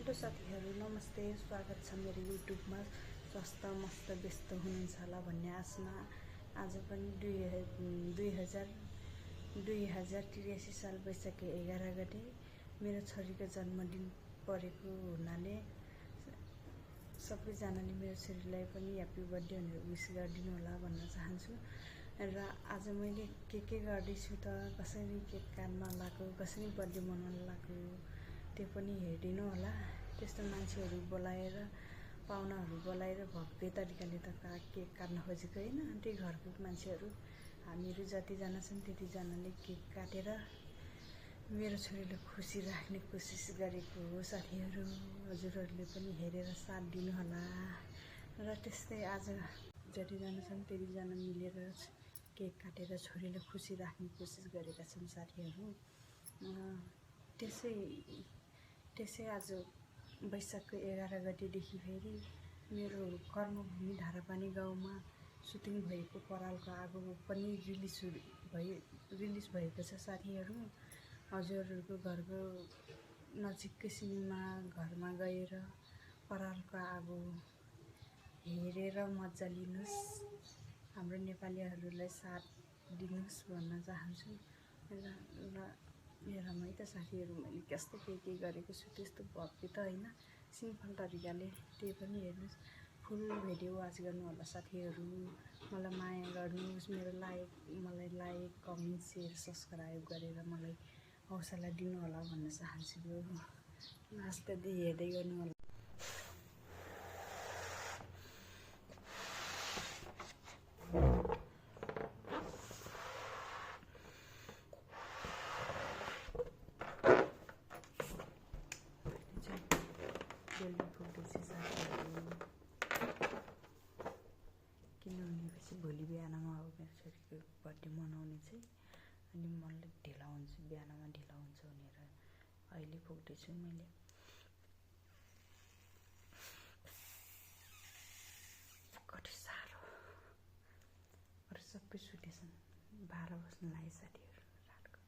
Hello साथीहरू नमस्ते, स्वागत छ मेरो युट्युबमा। स्वस्थ मस्त व्यस्त हुनुहुन्छ होला भन्ने आशमा आज पनि 2083 साल वैशाख 11 गते मेरो छोरीको जन्मदिन परेको हुनाले सबैजनाले मेरो छोरीलाई पनि ह्याप्पी बर्थडे भनेर विश गरिदिनु होला भन्न चाहन्छु। र आज मैले के गर्दैछु त, कसरी केक काट्न लाग्यो, कसरी बर्थडे मनाउन लाग्यो त्यो पनि हेरिदिनु होला। त्यस्तो मान्छेहरू बोलाएर, पाहुनाहरू बोलाएर भव्य तरिकाले त केक काट्न खोजेको होइन। त्यही घरको मान्छेहरू हामीहरू जतिजना छन् त्यतिजनाले केक काटेर मेरो छोरीलाई खुसी राख्ने कोसिस गरेको हो। साथीहरू हजुरहरूले पनि हेरेर साथ दिनु होला। र त्यस्तै आज जतिजना छन् त्यतिजना मिलेर केक काटेर छोरीलाई खुसी राख्ने कोसिस गरेका छन् साथीहरू। त्यसै आज वैशाखको 11 गतेदेखि फेरि मेरो कर्मभूमि धारापानी गाउँमा सुटिङ भएको परालको आगो पनि रिलिज भएको छ साथीहरू। हजुरहरूको घरको नजिककै सिनेमा घरमा गएर परालको आगो हेरेर मजा लिनुहोस्, हाम्रो नेपालीहरूलाई साथ दिनुहोस् भन्न चाहन्छु। र हेरौँ है त साथीहरू, मैले कस्तो के गरेको छु त्यस्तो भव्य त होइन, सिम्पल तरिकाले त्यही पनि हेर्नुहोस्। फुल भिडियो वाच गर्नु होला साथीहरू। मलाई माया गर्नुहोस्, मलाई लाइक कमेन्ट सेयर सब्सक्राइब गरेर मलाई हौसला दिनु होला भन्न चाहन्छु। लास्ट हेर्दै गर्नु होला। किनभनेपछि भोलि बिहानमा अब मेरो छोरीको बर्थडे मनाउने चाहिँ, अनि मलाई ढिला हुन्छ, बिहानमा ढिला हुन्छ भनेर अहिले पुग्दैछु मैले। कति साह्रो, अरू सबै सुतेछन्, 12 बज्न लाग्यो साथीहरू रातको।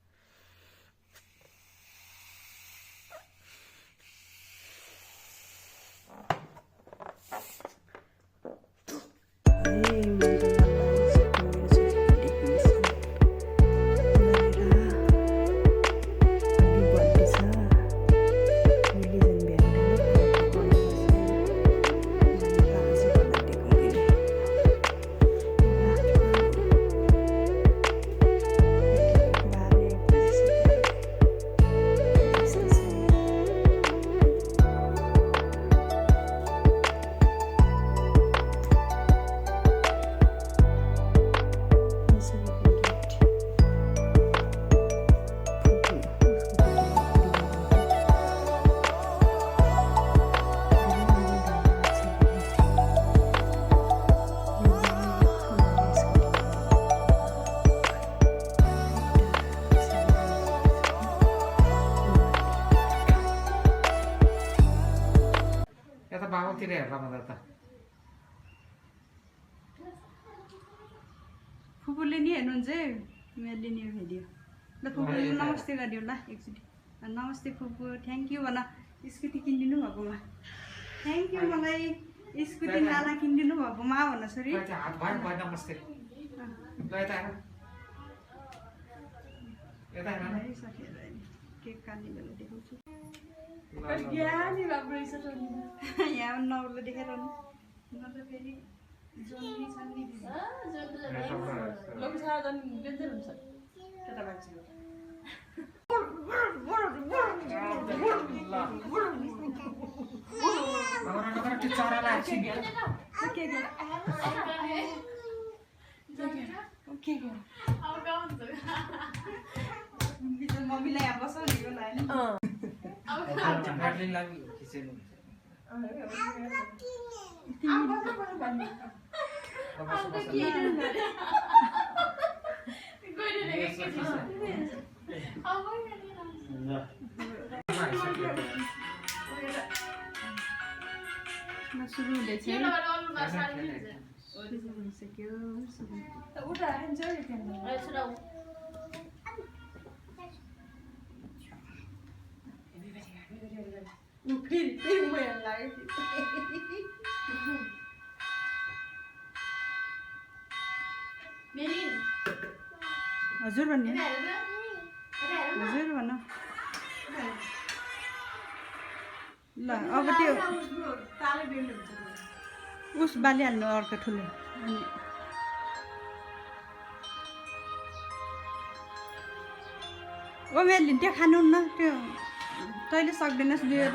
बाबुतिर हेर्ला मलाई त फुपूले नि हेर्नुहुन्छ मैले नि भिडियो। ल फुपू नमस्ते गरिदियो ल एकचोटि। नमस्ते फुपू, थ्याङ्क यू भन। स्कुटी किनिदिनु भएकोमा थ्याङ्क यू, मलाई स्कुटी नाला किनिदिनु भएकोमा भन छोरी। हात भयो भयो नमस्ते। केक काट्ने बेला देखाउँछु। यहाँ नौलो देखेर न त फेरि जन्मी छन्नी मम्मीलाई यहाँ बसाउनेको लागि सुरु हुँदैछ। फेरि म हेर्न लाग्यो हजुर भन्नु हजुर भन ल अब त्यो उस बालिहाल्नु अर्को ठुलो अनि ओ मेलिन त्यो खानुहुन्न त्यो तैँले सक्दैनस् लिएर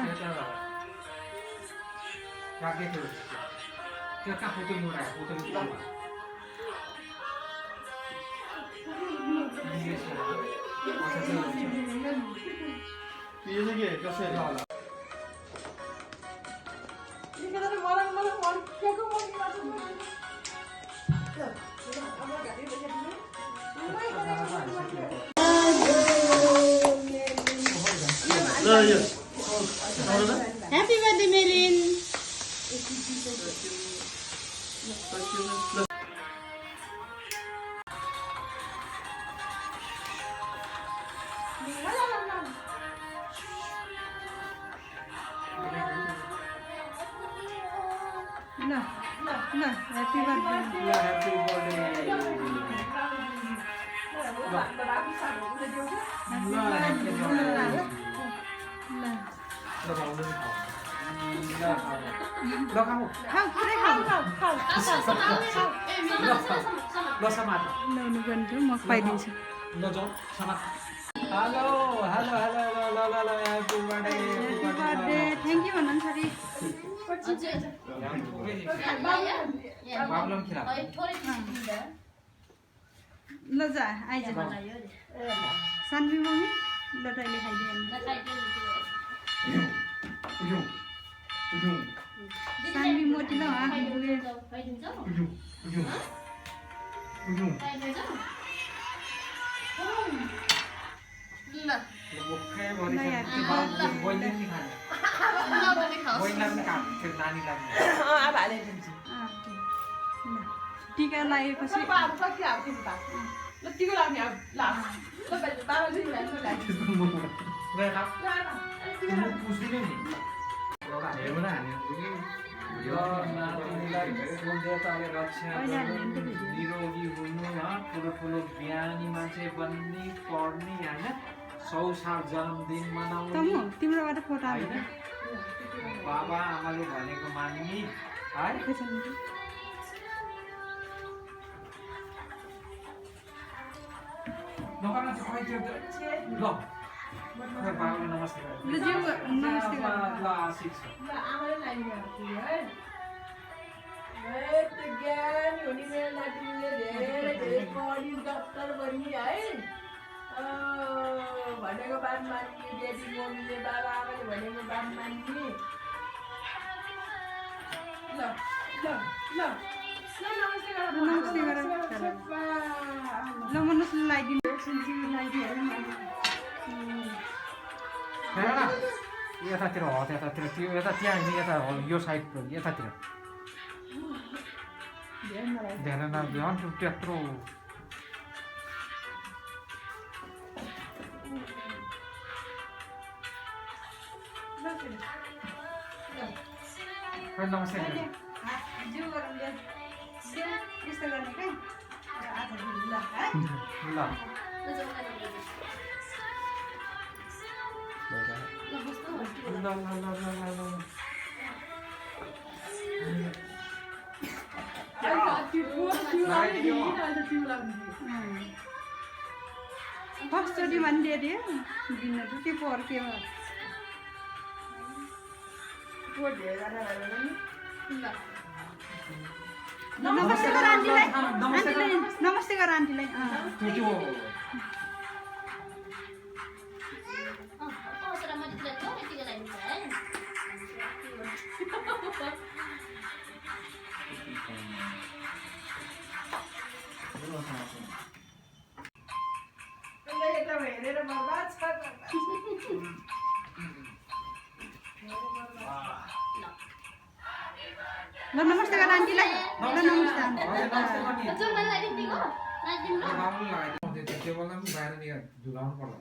त्यो कहाँ Putul मुडा Putul Happy birthday, Melin. No, happy birthday. Happy birthday. Thank you, Anantari. ल जा आइज सानवी मम्मी ल तैँले खाइदिनु सानवी मोटी ल टिका लगाएपछि निरोगी हुनु ठुलो ठुलो ज्ञानी मान्छे बन्ने पढ्ने होइन 100 साल जन्मदिन मनाउने तिम्रोबाट फोटो होइन बाबा आमाले भनेको मान्ने है नगर्नु चाहिँ खै त्यो ल बाबाले नमस्ते ल ज्यू नमस्ते ल आशिष ज्ञानी हुने मेरो नातिनीले धेरै धेरै पढी डक्टर बनी है भनेको बात मान्ने डेडी मम्मीले बाबा आमाले भनेको बात मान्ने ल ल ल नमस्ते गर ल मनोज लगाइदिनु हेर न यतातिर हो त्यतातिर त्यो यता त्यहाँ यता हो यो साइड यतातिर ध्यान नदिउँ त्यत्रो नमस्ते ज्यू गरौँ यस्तो गर्ने क्या ल फर्स्टचोटि मान्छे दियो दिन त्यो पर्क्यो नमस्ते गर आन्टीलाई नमस्ते गर आन्टीलाई ल नमस्ते गर आन्टीलाई ल नमस्ते त्यो बेला पनि बाहिर झुलाउनु पर्ला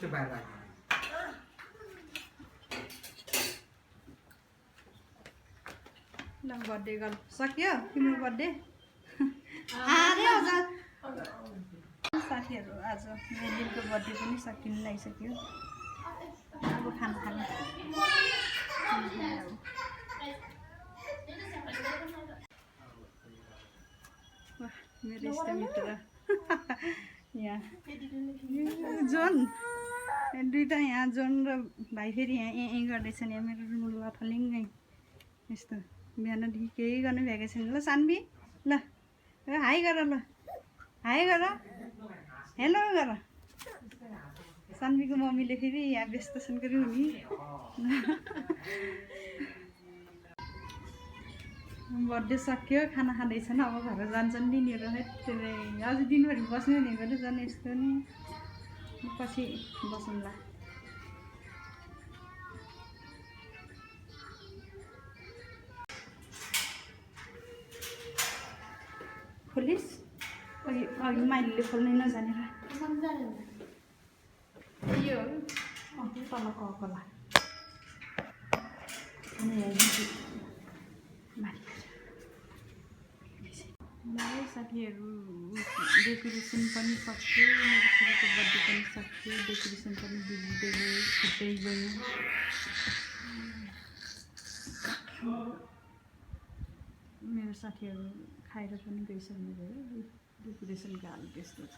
त्यो बाहिर राख्नु ल बर्थडे गर्नु सक्यो तिम्रो बर्थडे अरे हजुर साथीहरू आज रेन्डिलको बर्थडे पनि सकिन लागिसक्यो अब खाना खाने मेरो इष्टमित्र यहाँ जोन दुइटा यहाँ जोन र भाइ फेरि यहाँ गर्दैछन् यहाँ मेरो रुम लथलिङ्गै यस्तो बिहानदेखि केही गर्नु भ्याएको छैन ल सान्वी ल हाई गर ल हाई गर हेलो गर सान्वीको मम्मीले फेरि यहाँ व्यस्त छन् गरी हुने बर्थडे सक्यो खाना खाँदैछन् अब घर जान्छन् नि निरो आज दिनभरि बस्ने भनेको त झन् यस्तो नि पछि बसौँला खोलिस् अघि माइलीले खोल्नै नजानेर यो तलको अकला साथीहरू डेकोरेसन पनि सक्यो मेरो छोरीको बर्थडे पनि सक्यो डेकोरेसन पनि बिग्रिँदै गयो छुट्टै गयो मेरो साथीहरू खाएर पनि गइसक्नु भयो डेकोरेसनको हाल त्यस्तो छ